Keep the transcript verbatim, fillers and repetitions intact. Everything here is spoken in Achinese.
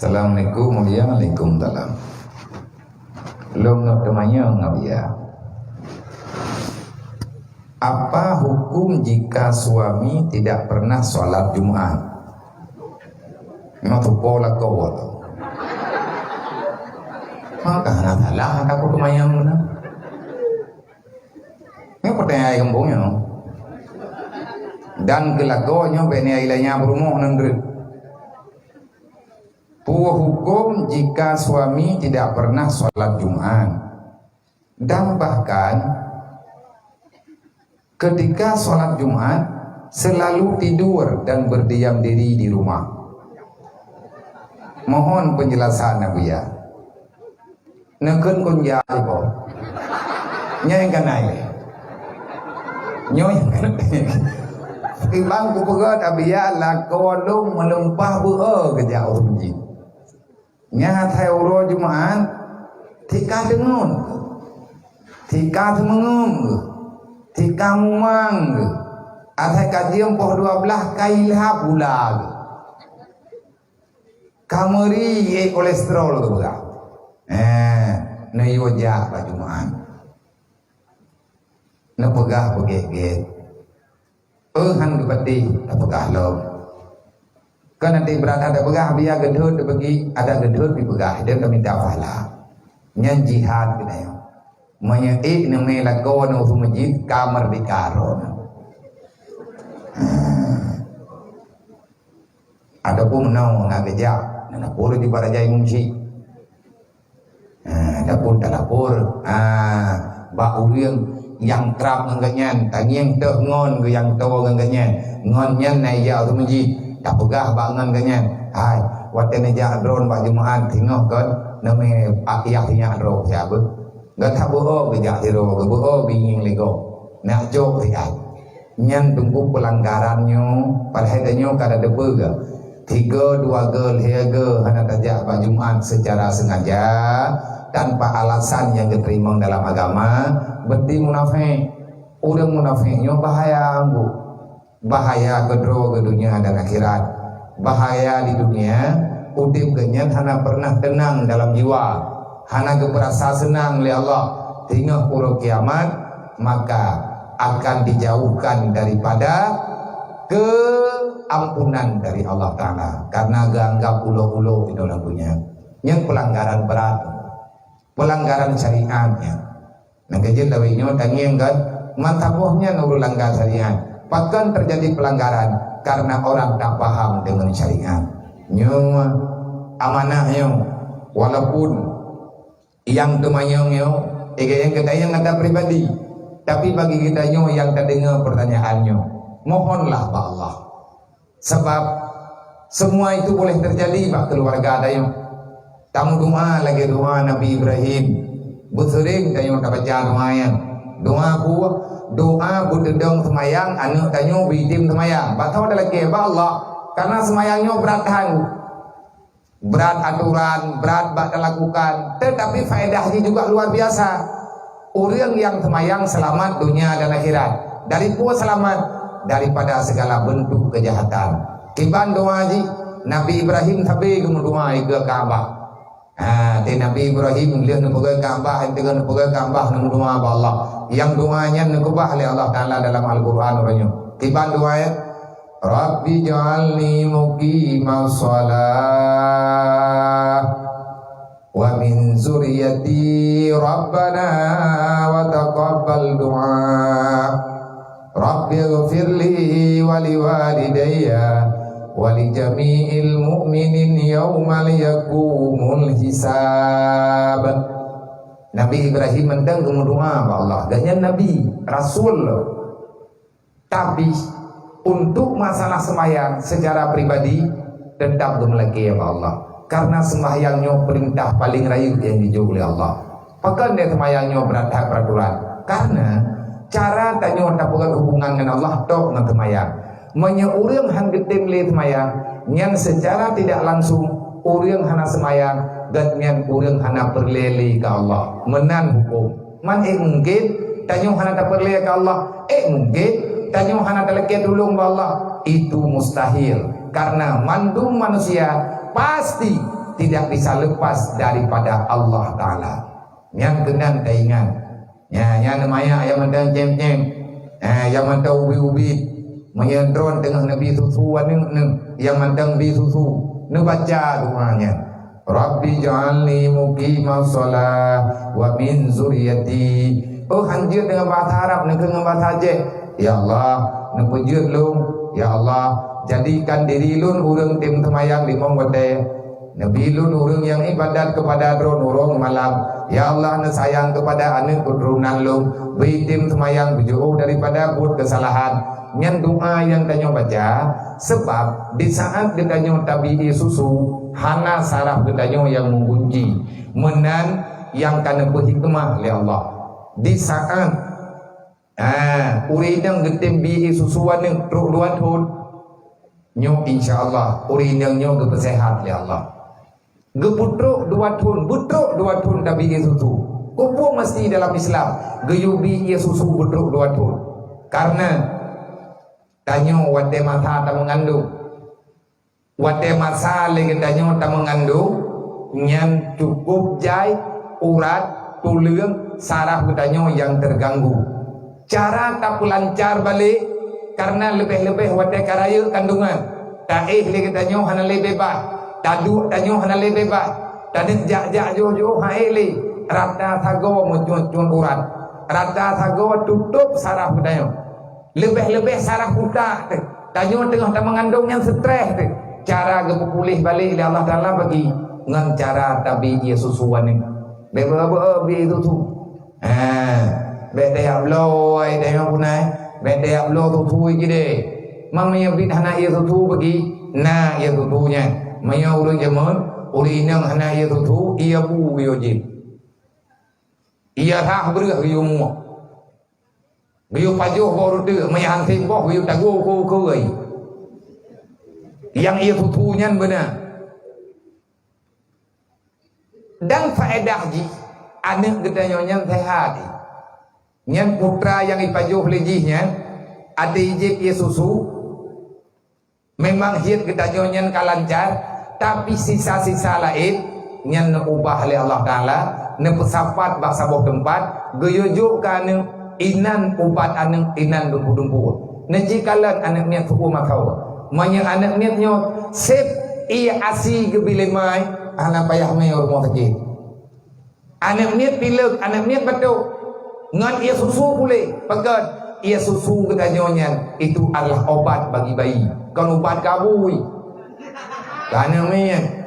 Assalamualaikum, Buya. Waalaikumsalam. Lôn nyoe teumanyong, Buya. Apa hukum jika suami tidak pernah sholat Jumat? Nyoe tupo lakoe tu. Maka hana salah aku teumanyong na. Nyoe peutanyae gampông nyoe. Dan keu lakoe nyoe bèk nyan ilèe nyan peurumoh nan treuk. Peue hukum jika suami tidak pernah sholat Jumat? Dan bahkan ketika sholat Jumat selalu tidur dan berdiam diri di rumah. Mohon penjelasan, Buya. Neukheun kunja iboh. Nyoe nyang keuhai. Nyoe nyang keuhai. Iban kupeugah, Buya, lakoe lôn meulumpah beu-o geujak u meuseujid. Nyan asai uroe Jumat, tika deungon, tika seumeungeue, tika mumang, asai ka jeuem poh dua blaih ka ilhab gula. Ka meuri éh kolesterol geupeugah. Eh, neuyue jak bak Jumat. Neupeugah beugét-gét. Peue han geupatéh tapeugah lom. Kan até brat ada peugah, Buya, geudhôt bagi, ada geudhôt dipeugah, dan ka mita pahala. Nyan jihad keunoe. Meunyoe ék neumé lakoe nyoe u meuseujid ka meurdeka droe. Ataupun meunoe na geujak, na lapor di para jai meuseujid. Ha, ataupun talapor, ha, bak ureueng nyang krab ngon geuhnyan, tangieng teuh ngon geu nyang toe ngon geuhnyan. Ngon nyan na ija u meuseujid, tapeugah bak ngon geuhnyan, "Hai, watèe neujak droen bak Jumat singoh kon, neumé ayah sinyak droe siat beuh." Gata beu-o geujak sidroe, geu beu-o bingieng lé gob. Nak jok siat. Nyan teungku peulanggaran nyoe, padahai tanyoe ka tateupeue geuh. Tiga, dua geuh, lhèe geuh hana tajak bak Jumat secara sengaja tanpa alasan nyang geuteurimong dalam agama, berarti munafék. Ureueng munafék nyoe bahaya, Bu. Bahaya keudroe keu dunia dan akhirat. Bahaya di dunia, udép geuhnyan hana pernah teunang dalam jiwa, hana geupeurasa seunang lé Allah. Singoh uroe kiamat, maka akan dijauhkan daripada keampunan dari Allah Taala karena geuanggap ulo-ulo inoe lam dunia. Nyan pelanggaran berat, pelanggaran syariat nyan. Nyang keujeuet lawét nyoe tangieng kan, meusaboh nyan ureueng langgar syariat. Pakon teujadi peulanggaran? Karena orang tak paham dengan syariat. Nyoe amanah nyoe, walaupun nyang teumanyong nyoe, eh, nyang geutanyoe nyang gata pribadi, tapi bagi geutanyoe nyang tadeungoe pertanyaan nyoe, mohonlah bak Allah. Sabab semua itu boleh terjadi bak keuluwarga tanyoe. Tameudoa lagèe doa Nabi Ibrahim. Beuseuring tanyoe tabaca doa nyan. Doa bu-, doa beuteudong seumayang aneuk tanyoe beuitem seumayang. Bak saboh talakèe bak Allah, karena seumayang nyoe brat that. Brat aturan, brat bak talakukan, tetapi faedah jih juga luar biasa. Ureueng nyang seumayang seulamat donya dan akhirat. Dari peue seulamat? Daripada segala bentuk kejahatan. Kiban doa jih, Nabi Ibrahim sabe geumeudoa dikeue Ka'bah. Ha, di Nabi Ibrahim lheueh neupeugöt Ka'bah, lheueh neupeugöt Ka'bah neumeudoa bak Allah. Nyang doa nyan neukeubah lé Allah Taala dalam Al-Qur'an uroe nyoe. Kiban doa nyan, "Rabbi ja'alni muqimas shalah wa min zurriyati rabbana wa taqabbal du'a. Rabbighfirli wa liwalidayya wa li jami'il mu'minin yauma yaqumul hisab." Nabi Ibrahim mantong geumeudoa bak Allah. Gobnyan nabi, rasul. Tapi, untuk masalah seumayang secara pribadi, tetap geumeulakèe bak Allah. Karena seumayang nyoe peurintah paleng rayeuk nyang jijok lé Allah. Pakon lé seumayang nyoe brat that peuraturan? Karena cara tanyoe tapeugöt hubungan ngon Allah tok ngon seumayang. Meunyoe ureueng han geutem lé seumayang, nyan secara tidak langsung ureueng hana seumayang, gobnyan ureueng hana peureulèe lé keu Allah. Meunan huköm. Man ék mungken tanyoe hana tapeureulèe keu Allah? Ék mungken tanyoe hana talakèe tulông bak Allah? Itu mustahil, karena mandum manusia pasti tidak bisa lepas daripada Allah Taala. Nyan keunan taingat. Nya, nyan manyak nyang mantong cém-cém. Eh, nyang mantong ubit-ubit. Meunyoe droen teungoh neubi susu aneuk neuh, nyang mantong bi susu. Neubaca doa nyan. "Rabbi ja'alni muqimas shalah wa min zuriyyati." Oh, hanjeuet deungon bahasa Arab, neukheun ngon bahasa Aceh. Ya Allah, neupeujeuet lôn. Ya Allah, jadikan diri lôn ureuëng tem seumayang limong watée. Neubi lôn ureuëng nyang ibadat keupada Droe uroe malam. Ya Allah, neusayang keupada aneuëk keuturonan lôn. Bri tem seumayang beujeuôh daripada buet keusalahan. Nyan doa nyang tanyoe baca, sebab di saat geutanyoe tabi ié susu, hana saraf geutanyoe nyang meugunci. Meunan nyang ka neupeuhikmah lé Allah. Di saat, ah, ureuëng nyang geutem bi ié susu aneuk trok dua thon, nyoe insya Allah ureuëng nyang nyoe geupeusehat lé Allah. Geupeutrok dua thon, beutrok dua thon tabi ié susu. Keupeue meusti dalam Islam geuyue bi ié susu beutrok dua thon? Karena tanyoe watée masa tameungandong, watée masa lé geutanyoe tameungandong, nyan cukup jai urat, tuleueng, saraf geutanyoe nyang teuganggu. Cara tapeulancar balek, karena leubeh-leubeh watée ka rayeuk kandungan, taéh lé geutanyoe hana lé beubaih, taduek tanyoe hana lé beubaih, taneuk jak-jak jiôh-jiôh han éh lé, rata sagoe meucuet-cuet urat, rata sagoe tutôb saraf geutanyoe. Leubeh-leubeh saraf utak teuh. Tanyoe teungoh tameungandong nyan stres teuh. Cara geupeupuléh balek lé Allah Taala bagi ngon cara tabi ié susu aneuk. Bék beu-beu bi ié susu. Ha, bék tajak bloe, ai tanyoe pun ai. Bék tajak bloe susu jih deh. Meunyoe biet hana ié susu bagi, na ié susu nyan. Meunyoe ureuëng jameun, ureuëng inong hana ié susu, ié bu geuyue jieb. Ié rhah breueh geuyue muok. Geuyue pajoh boh reuteuek, meunyoe han seb boh geuyue tagoe ukeue-ukeue. Nyang ié susu nyan beuna. Dan faedah jih, aneuk geutanyoe nyan sehat. Nyan putra nyang ipajoh lé jih nyan, até ijieb ié susu, memang hiet geutanyoe nyan ka lancar, tapi sisa-sisa laén nyan neuubah lé Allah Taala, neupeusapat bak saboh teumpat, geuyue jok keu aneuk, inan ubat aneuk, inan dumpeue-dumpeue. Neucikalon aneuk miet suku makau. Meunyoe aneuk miet nyoe seb ié asi geubi lé mai, hana payah mé u rumoh sakét. Aneuk miet pilek, aneuk miet batuk, ngon ié susu puléh. Pakon? Ié susu geutanyoe nyan itu adalah obat bagi bayi, kon ubat kabui. Keu aneuk miet.